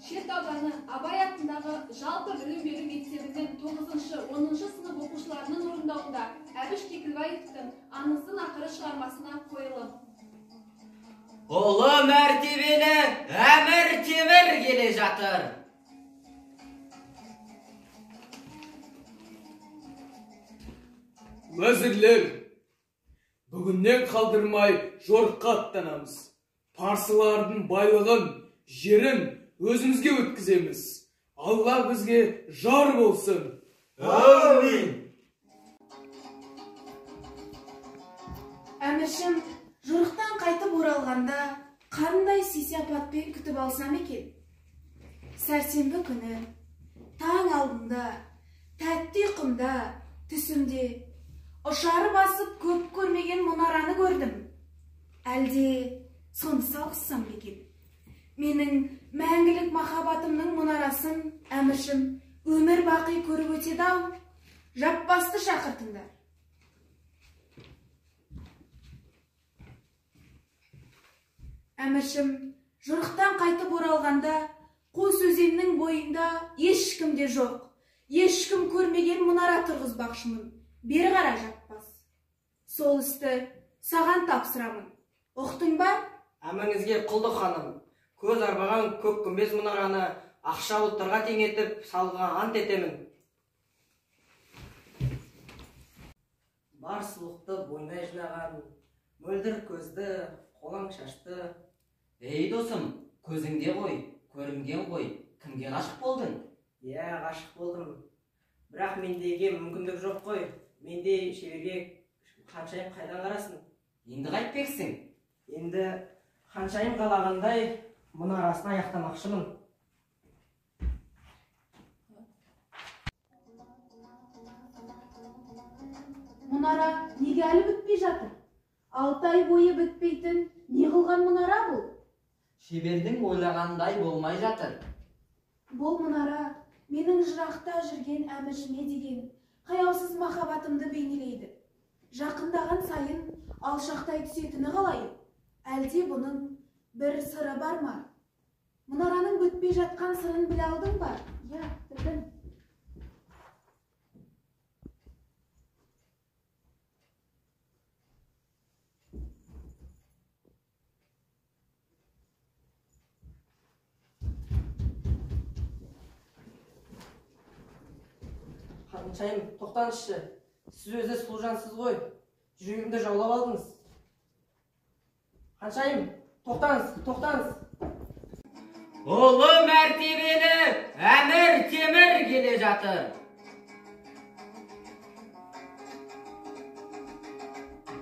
Шет ауданы Абай атындағы жалпы білім беру мектебінің 9-10 сынып оқушыларының орындауында Әбіш Кекілбаевтың Аңыздың ақыры шығармасына қойылым. Ұлы мәртебелі Әмір Темір келе жатыр. Уәзірлер, бүгіннен қалдырмай жорыққа аттанамыз. Парсылардың байлығын, жерін өзімізге өткіземіз. Алла бізге жар болсын. Әмин. Әміршім, жорықтан қайтып оралғанда қандай сый-сияпатпен күтіп алсам екен? Сәрсенбі күні, таң алдында, тәтті ұйқымда, түсімде ұшары басып көп көрмеген мұнараны көрдім. Әлде соны салғызсам ба екен? Менің мәңгілік махаббатымның мұнарасын әміршім өмір бақи көріп өтеді-ау. Жаппасты шақыртыңдар. Әміршім жорықтан қайтып оралғанда қос өзеннің бойында ешкім де жоқ, ешкім көрмеген мұнара тұрғызбақшымын. Бері қара, Жаппас. Сол істі саған тапсырамын. Ұқтың ба? Әміріңізге құлдық, ханым. Көз арбаған көк күмбез мұнараны ақша бұлттарға теңетіп салуға ант етемін. Бар сұлықты бойына жинаған, мөлдір көзді, қолаң шашты. Ей досым, көзіңде ғой, көрінген ғой, кімге ғашық болдың? Иә, ғашық болдым. Бірақ мендеге мүмкіндік жоқ қой. Мендей шеберге ханшайым қайдан қарасын? Енді қайтпексің? Енді ханшайым қалағандай мұнарасын аяқтамақшымын. Мұнара неге әлі бітпей жатыр? 6 ай бойы бітпейтін не қылған мұнара бұл? Шебердің ойлағандай болмай жатыр. Бұл мұнара менің жырақта жүрген әміршіме деген қаяусыз махаббатымды бейнелейді. Жақындаған сайын алшақтай түсетіні қалай? Әлде бұның бір сыры бар ма? Мұнараның бітпей жатқан сырын біле алдың ба? Иә, білдім. Ханшайым, тоқтаңызшы. Сіз өзі сұлу жансыз ғой. Жүрегімді жаулап алдыңыз. Ханшайым, тоқтаңыз, тоқтаңыз. Ұлы мәртебелі Әмір Темір келе жатыр.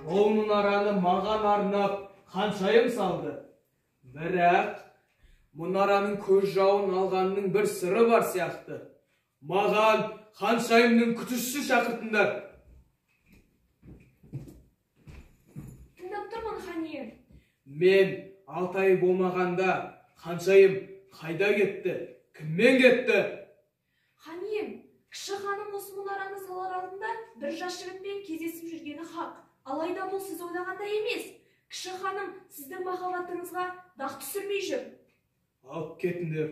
Ол мұнараны маған арнап ханшайым салды. Бірақ мұнараның көз жауын алғанының бір сыры бар сияқты. Маған ханшайымның күтушісі шақыртыңдар. Тыңдап тұрмын, хан ием. Мен 6 ай болмағанда ханшайым қайда кетті? Кіммен кетті? Хан ием, кіші ханым осы мұнараны салар алдында бір жас жігітпен кездесіп жүргені хақ. Алайда бұл сіз ойлағандай емес. Кіші ханым сіздің махаббатыңызға дақ түсірмей жүр. Алып кетіңдер.